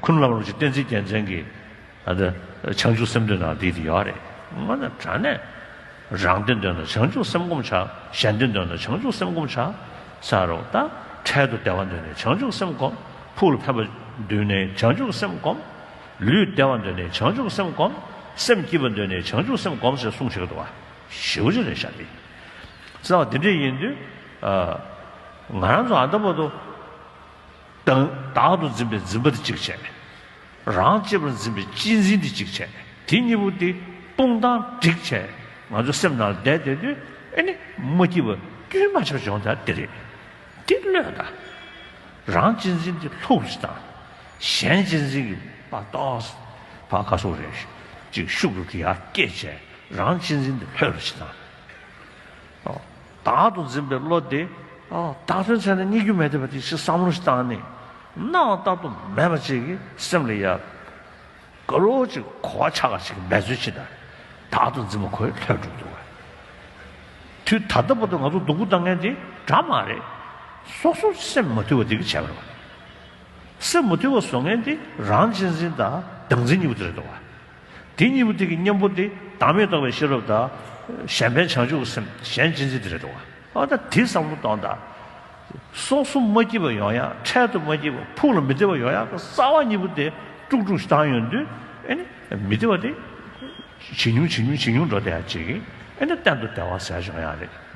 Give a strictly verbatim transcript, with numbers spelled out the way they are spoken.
ཀུན་བླ་མ་རིན་པོ་ཆེ་བསྟན་འཛིན་རྒྱལ་མཚན་གྱིས། ཨ་ད་བྱང་ཆུབ་སེམས་འདོད་ན་འདི་དེ་ཡོད་རེད། ང་ན་དྲང་གནས་རང་བདེ་འདོད་ན་བྱང་ཆུབ་སེམས་སྒོམ་བྱ། གཞན་བདེ་འདོད་ན་བྱང་ཆུབ་སེམས་སྒོམ་བྱ་ཟེར་རོ། ད་འཕྲལ་དུ་བདེ་བ་འདོད་ནས་བྱང་ཆུབ་སེམས་སྒོམ། ཕུགས་ལ་ཕན་པ་འདོད་ནས་བྱང་ཆུབ་སེམས་སྒོམ། ལུས་བདེ་བ་འདོད་ནས་བྱང་ཆུབ་སེམས་སྒོམ། སེམས་སྐྱིད་པ་འདོད་ནས་བྱང་ཆུབ་སེམས་སྒོམ་ཟེར་གསུངས་བཞག་འདུག་བ། ཞེ་པོ་ཅིག་རེད་ཤག་དེ། ཟེར་བ་དེ་འདྲ་ཡིན་དུས། ཨ། ང་རང་ཚོ་ཨ་ད་བར་དུ། བདག་བདག་ཏུ་འཛིན་པའི་འཛིན་པ་དེ་གཅིག་བྱས། རང་གཅེས་པར་འཛིན་པའི་གཅེས་འཛིན་དེ་གཅིག་བྱས། དེ་གཉིས་པོ་དེ་སྤུངས་དང་བསྒྲིགས་བྱས། ང་ཚོ་སེམས་ནང་ལ་བསྡད་བསྡད་དུས། ཨེ་ནི་མ་སྐྱིད་པ་རྒྱུན་མ་ཆད་པར་ཡོང་ད་དེ་རེད། དེ་བློས་བཏང་། རང་གཅེས་འཛིན་དེ་ལྷུག་ཅིག་བཏང་། གཞན་གཅེས་འཛིན་གྱི་པ་ཏོག་ཕ་ཁ་སོགས་རེད། ཅིག་ཤུགས་རུ་གི་ཡར་སྐྱེད་བྱས། རང་གཅེས་འཛིན་དེ་ལྷོད་རུ་ཅིག་བཏང་། ཨོ། བདག་ཏུ་འཛིན་པའི་བློ་དེ། ཨོ། བདག་དོན་ཚད་ནས་རྙེད་རྒྱུ་མེད་བསྡད་པ་དེ་ཞིག་བསམ་བློ་ཞིག་བཏང་ནས། སྣང་བ་བཏང་དུ་མེད་པ་ཅིག་གི་སེམས་ལ་ཡ། དགའ་རོགས་ཅིག་གོ་བ་ཆགས་པ་ཞིག་འབད་རྩོལ་བྱེད་ད། བདག་ཏུ་འཛིན་པ་ཁོས་ལྷོད་འགྲོ་འདུག་བ། དུས་ད་ལྟ་བར་དུ་ང་ཚོ་སྡུག་པོ་བཏང་མཁན་དེ་འདྲ་མ་རེད། སོ་སོ་སེམས་མ་དུལ་བ་དེ་གིས་བྱས་པ་རེད་བ། སེམས་མ་དུལ་བ་བཟོ་མཁན་དེ་རང་གཅེས་འཛིན་དང་བདག་འཛིན་གཉིས་པོ་དེ་རེད་འདུག་བ། དེ་གཉིས་པོ་དེ་གི་གཉེན་པོ་དེ་བདག་མེད་རྟོགས་པའི་ཤེས་རབ་དང་། གཞན་ཕན་བྱང་ཆུབ་ཀྱི་སེམས། གཞན་གཅེས་འཛིན་དེ་རེད་འདུག་བ། ཨ་ད་དེ་བསམ་བློ་གཏོང་དང་། སོ་སོ་མ་སྐྱིད་པ་ཡོང་ཡ། འཕྲལ་དུ་མ་སྐྱིད་པ། ཕུགས་ལ་མི་བདེ་བ་ཡོང་ཡ་གི་རྩ་བ་གཉིས་པོ་དེ་དཀྲུག་དཀྲུག་ཞིག་བཏང་ཡོང་དུས། ཨེ་ནི་མི་བདེ་བ་དེ་ཇེ་ཉུང་ཇེ་ཉུང་ཇེ་ཉུང་འགྲོ་བསྡད་ཡ་ཅིག་གིས། ཨེ་ནི་གཏན་དུ་བདེ་བ་ཟེར་ཡ་ཡོང་ཡ་རེད།